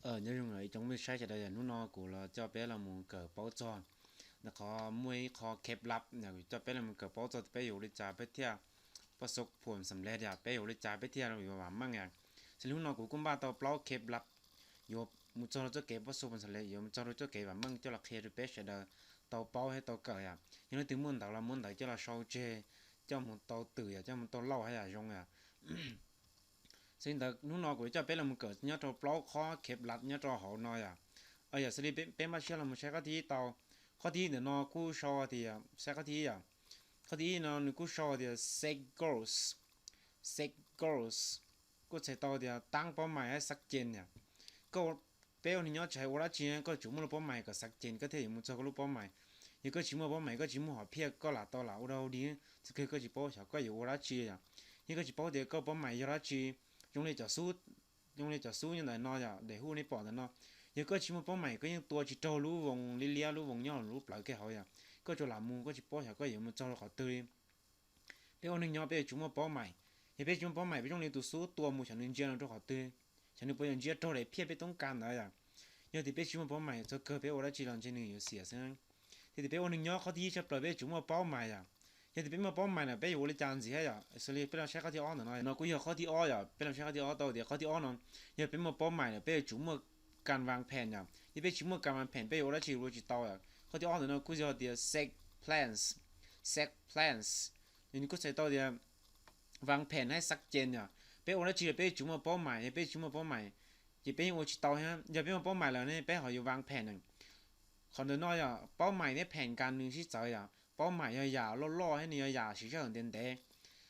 Nyob zoo ib tsoom mej saib sawv daws, yog hnub no kuv los coj peb los mus kawm paub txog ntawm qhov muaj ib qho kev lab, coj peb los mus kawm paub txog peb yuav ua li cas peb thiaj pab xo phum xam lej, yog peb yuav ua li cas peb thiaj yuav vam meej yom. Xws li hnub no kuv kuj npaj tau plaub kev lab yuav mus txog rau txoj kev pab xo phum xam lej, yuav mus txog rau txoj kev vam meej coj los qhia rau peb sawv daws tau paub thiab tau kawm yom. Yog leej twg muaj ntawv los muab ntawv coj los sau tseg, coj mus tau twm yom, coj mus tau lauj thiab yom, zoo yom. Xws li ntawd hnub no kuv coj peb los mus kawm nyob rau plaub qhov kev lab nyob rau hauv no yom. Yog xws li peb npaj siab los mus saib qhov thib ib tau. Qhov thib ib ntawm no kuj sau tias, saib qhov thib ib yom. Qhov thib ib no nws kuj sau tias sex goals, sex goals, kuj txhais tau tias tab paub mais hab xav cen yom. Koj, peb ua neeg nyob tsis hais ua dab tsi koj yuav tsum muaj lub paub mais kom xav cen koj thiaj yuav mus txog koj lub paub mais. Yog koj tsis muaj paub mais koj tsis muaj hom phiaj koj lam tau lam ua dau dig, txog kawg koj tsis paub xyov koj yuav ua dab tsi yom. Yog koj tsis paub tias koj paub mais yog dab tsi, zoo li cov xub, zoo li cov xub nyob ntawm no yom, daim hu nej pom ntawm no. Yog koj tsis muaj paub mais koj yeej tua tsis raug lub voos liab liab, lub voos nyob lub plawv kiag hauv yom. Koj tsuas lam mus koj tsis paub xyov koj yuav mus txog rau qhov twg li. Peb ua neeg nyob peb yuav tsum muaj paub mais. Yog peb tsis muaj paub mais peb zoo li tus xub tua mus xyov nws ntsia no rau qhov twg, xyov nws puas yuav ntsia raug daim phiaj peb toob kas ntawd yom. Yog tias peb tsis muaj paub mais txog kawg peb ua dab tsi los ntshe nws yuav xiam xwb. Thiab tias peb ua neeg nyob qhov thib ib tshaj plaws peb yuav tsum muaj paub mais yom. Yog tias peb muaj paub mais lawm peb yuav ua li cas ntxiv thiab yom. Xws li peb los saib qhov thib ob ntawm no, no kuj yog qhov thib ob yom, peb los saib qhov thib ob tau tias qhov thib ob no, yog peb muaj paub mais lawm peb yuav tsum muaj kas vas phem yom. Yog peb tsis muaj kas vas phem peb yuav ua dab tsi ua tsis tau yom. Qhov thib ob ntawm no kuj yog tias set plans, set plans, yog nws kuj txhais tau tias vas phem hab xav cen yom. Peb ua dab tsi los peb yuav tsum muaj paub mais, yog peb tsis muaj paub mais ces peb yeej ua tsis tau thiab. Yog peb muaj paub mais lawm ne peb ho yuav vas phem na. Qhov ntawm no yog paub mais thiab phem kas nws sib txawv yom. Paub mais yog yam loj loj thiab nws yog yam siv sij hawm ntev ntev.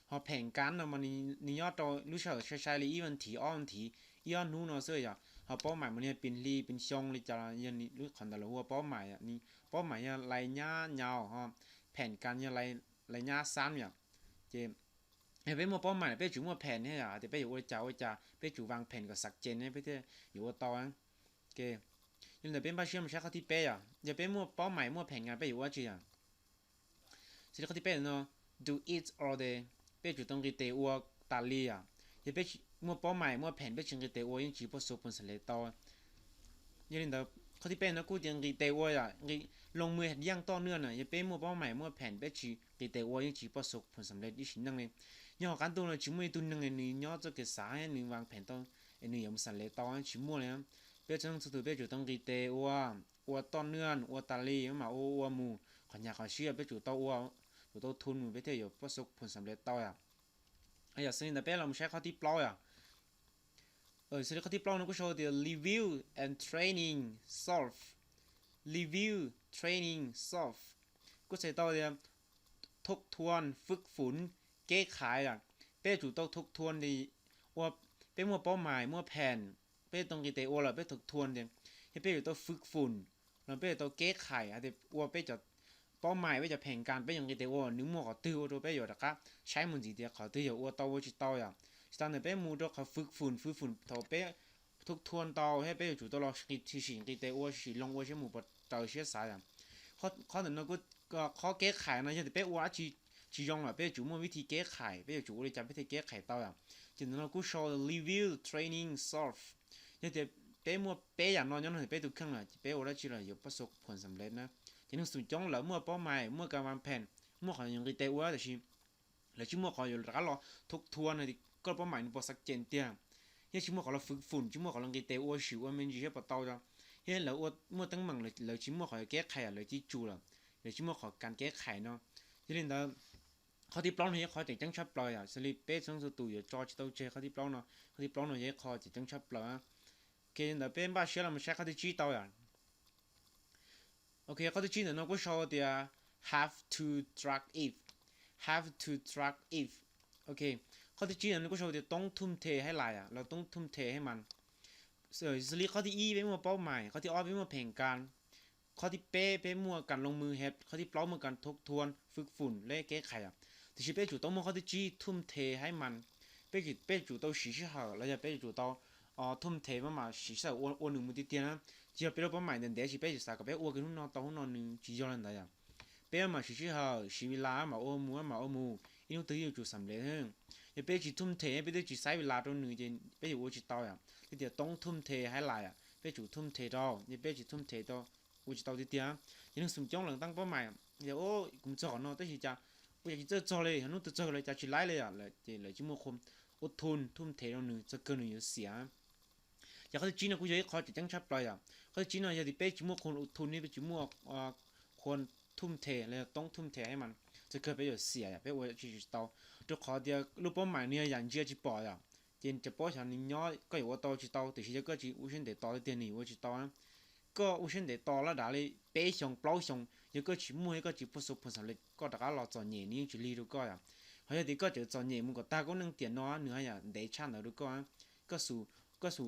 Ho phem kas no mas nws nyob rau lub sij hawm sai sai li ib vas thiv ob vas thiv, ib ob hnub no xwb yom. Ho paub mais mas nws yog pes hli pes xyoo li cas los yog qhov ntawd lawv hu ua paub mais. Paub mais yog lais nyab nyaus, ho phem kas yog lais nyab xab yom. Ces yog peb muaj paub mais lawm peb yuav tsum muaj phem thiab yom, tias peb yuav ua li cas ua li cas peb yuav tsum vas phem kom xav cen peb thiaj yuav ua tau. Yog li ntawd peb npaj siab mus saib qhov thib peb yom. Yog peb muaj paub mais muaj phem kas peb yuav ua dab tsi yom. Xws li qhov thib peb no, do it all day, peb yuav tsum tau nqis tes ua tas li yom. Yog peb muaj paub mais muaj phem peb tsis nqis tes ua yeej tsis pab xo phum xam lej tau. Yog li ntawd qhov thib peb no kuj tias nqis tes ua yom, loo mws yaj toj nwj na. Yog peb muaj paub mais muaj phem peb tsis nqis tes ua yeej tsis pab xo phum xam lej ib sim neej li. Nyob hauv qab ntuj no tsis muaj ib tug neeg nws nyob txoj kev xav nws vas phem tau es nws yuav mus xam lej tau, tsis muaj li. Peb txhua leej txhua tus peb yuav tsum tau nqis tes ua, ua toj nwj ua tas li, maj mam ua ua mus, qhov nyas qhov siab peb tsum tau ua, tsum tau thum mus peb thiaj yuav pab xo phum xam lej tau yom. Yog xws li ntawd peb los saib qhov thib plaub yom. Xws li qhov thib plaub no kuj sau tias review and training self, review, training self, kuj txhais tau tias thub thuam, fwb fum, keb khais yom. Peb yuav tsum tau thub thuam tias ua, peb muaj paub mais muaj phem, peb tau nqis tes ua lawm peb thub thuam tias, yog peb yuav tau fwb fum los peb yuav tau keb khais hais tias ua peb cov paub mais peb cov phem kas peb yuav nqis tes ua nws muaj qhov twg ua rau peb yuav rov qab saib mus ntxiv tias qhov twg yog ua tau ua tsis tau yom. Tsis tas ntawd peb mus rau qhov fwb fum, fwb fum thaum peb thub thuam tau thiab peb yuav tsum tau los sim nqis tes ua, sim loog ua siab mus puas raws siab xav yom. Qhov ntawm no kuj, qhov keb khais no yog tias peb ua dab tsi tsis zoo lawm peb yuav tsum muaj vib thi keb khais, peb yuav tsum ua li cas peb thiaj keb khais tau yom. Ces ntawm no kuj sau review, training, self. Yog tias peb muaj peb yam no nyob rau peb tus kheej lawm ces peb ua dab tsi los yuav pab xo phum xam lej na. Ces neeg xum coob lawv muaj paub mais muaj kas vas phem, muaj qhov yuav nqis tes ua tab sis lawv tsis muaj qhov yuav rov qab los thub thuam hais tias koj paub mais nws puas xav cen tiag. Yeej tsis muaj qhov los fwb fum, tsis muaj qhov los nqis tes ua sim ua me ntsis thiab puas tau os. Thiab lawv ua muaj teeb meem lawv tsis muaj qhov yuav keb khais, lawv cia li tsum lawm, lawv tsis muaj qhov kas keb khais no. Yog li ntawd qhov thib plaub no yog qhov tseem ceeb tshaj plaws yom. Xws li peb txhua txhua tus yuav tso tsis tau tseg qhov thib plaub no. Qhov thib plaub no yog ib qho tseem ceeb tshaj plaws. Ok, li ntawd peb npaj siab los saib qhov thib tsib tau yom. Ok, qhov thib tsib ntawm no kuj sau tias have to drag it, have to drag it. Ok, qhov thib tsib ntawm no kuj sau tias toob thum the hais lais los toob thum the hais mas. Xws li qhov thib ib peb muaj paub mais, qhov thib ob peb muaj phem kas, qhov thib peb peb muaj kas looj mws hais, qhov thib plaub muaj kas thub thuam, fwb fum, leb keb khais. Tiam sis peb tsum tau muaj qhov thib tsib thum the hais mas. Peb, peb tsum tau siv sij hawm los yog peb tsum tau thum the mas mam siv sij hawm ua nws mus tiag tiag na. Tsis yog peb lub paub mais ntev ntev sis peb tsum xav kom peb ua kiag hnub no tau hnub no nws tsis yog li ntawd yom. Peb mam siv sij hawm siv vis las mam ua mus mam ua mus ib hnub twg yuav tsum xam lej. Yog peb tsis thum the peb twb tsis xaiv vis las rau nws ces peb yuav ua tsis tau yom. Thiab tias toob thum the hais lais peb tsum thum them rau, yog peb tsis thum them rau, ua tsis tau tiag tiag. Ces neeg xoom coob lawv tab pob mais, yog kuv mus txog qhov no tab sis cas ua cas tsis txawj txog li, yog hnub twg txog lawv cas tsis laib li yom, ces lawv tsis muaj qhua ua thum, thum them rau nws, txog kawg nws yuav xiam. Ces qhov thib tsib no kuj yog ib qho tseem ceeb tshaj plaws yom. Qhov thib tsib no yog tias peb tsis muaj qhua ua thum, peb tsis muaj qhua thum them los yog toob thum them mas txog kawg peb yuav xiam yom, peb ua tsis tau, rau qhov tias lub pob mais nws yog yam ntsia tsis pom yom. Ces cov pob xyov nws nyob, koj yuav ua tau tsis tau, tiam sis yog koj tsis ua siab ntev tos tiag tiag nws yuav ua tsis tau. Koj ua siab ntev tos laj dav li peb xyoo plaub xyoo, yog koj tsis muaj, yog koj tsis puag xu phuam xam lej, koj rov qab los txom nyem nws yeej tsis lig rau koj yom. Ho yog tias koj tseem txom nyem mus kom tag koj neej tiam no, nws haj yam ntev tshaj ntawd rau koj. Koj xum, koj xum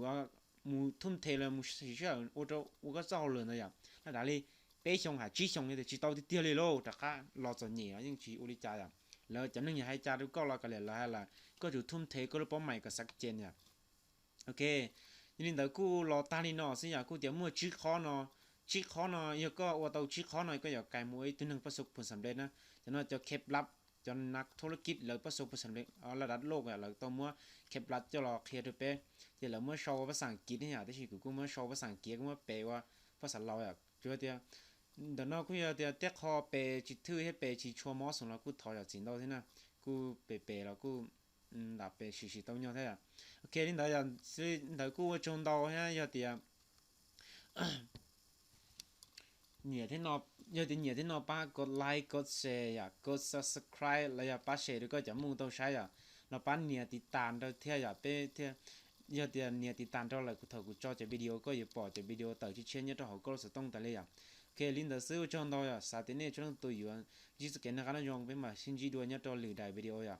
mus thum them los mus siv sij hawm ua rau ua koj txoj hauj lwm ntawd yom, laj dav li peb xyoo hab tsib xyoo yog tias tsis tau tiag tiag li lauj, rov qab los txom nyem los yeej tsis ua li cas yom. Lawv cov neeg yog hais cas rau koj los kav liam, lawv hais lawm, koj tsum thum them koj lub pob mais kom xav cees yom. Ok, yog li ntawd kuj los tag li no xwb yom, kuj tias muaj tsib qhob no, tsib qhob no yog koj ua tau tsib qhob no koj yuav kais mus ua ib tug neeg pab xu phuam xam lej na. Cov no cov kheb lab, cov nas thuj lab kib lawv pab xu phuam xam lej laj dav loj, lawv tau muab kheb lab coj los qhia rau peb, ces lawv muab sau ua pab xas kiv thiab yom, tab sis kuv kuj muab sau pab xas kiv, kuj muab pes ua pab xas laus yom. Tsuas tias ntawm no kuj yog tias tej qho pes tsis thwj thiab pes tsis tshua mob xoo los kuj thov zam txim ntau thiab na, kuj pes pes los kuj ntam pes sim sim tau nyog thiab yom. Ok, li ntawd yog, ntawd kuj ua tsaug ntau thiab, yog tias nyiam thiab no, yog tias nyiam thiab no pab kov like, kov share yom, kov subscribe los yog pab share rau koj cov muj tau saib yom, los pab nias tiv tas rau thiab yom, peb thiaj, yog tias nias tiv tas rau lawm kuv thaum kuv tso cov video koj yuav pom cov video tawm tshiab tshiab nyob rau hauv koj lub xov tooj tas li yom. Ok, li ntawd xwb ua tsaug ntau yom, xav tias nej tsoom leej tub yuav ntsib txoj kev noj qab nyob zoo, peb mam sib ntsib dua nyob rau lwm daim video yom.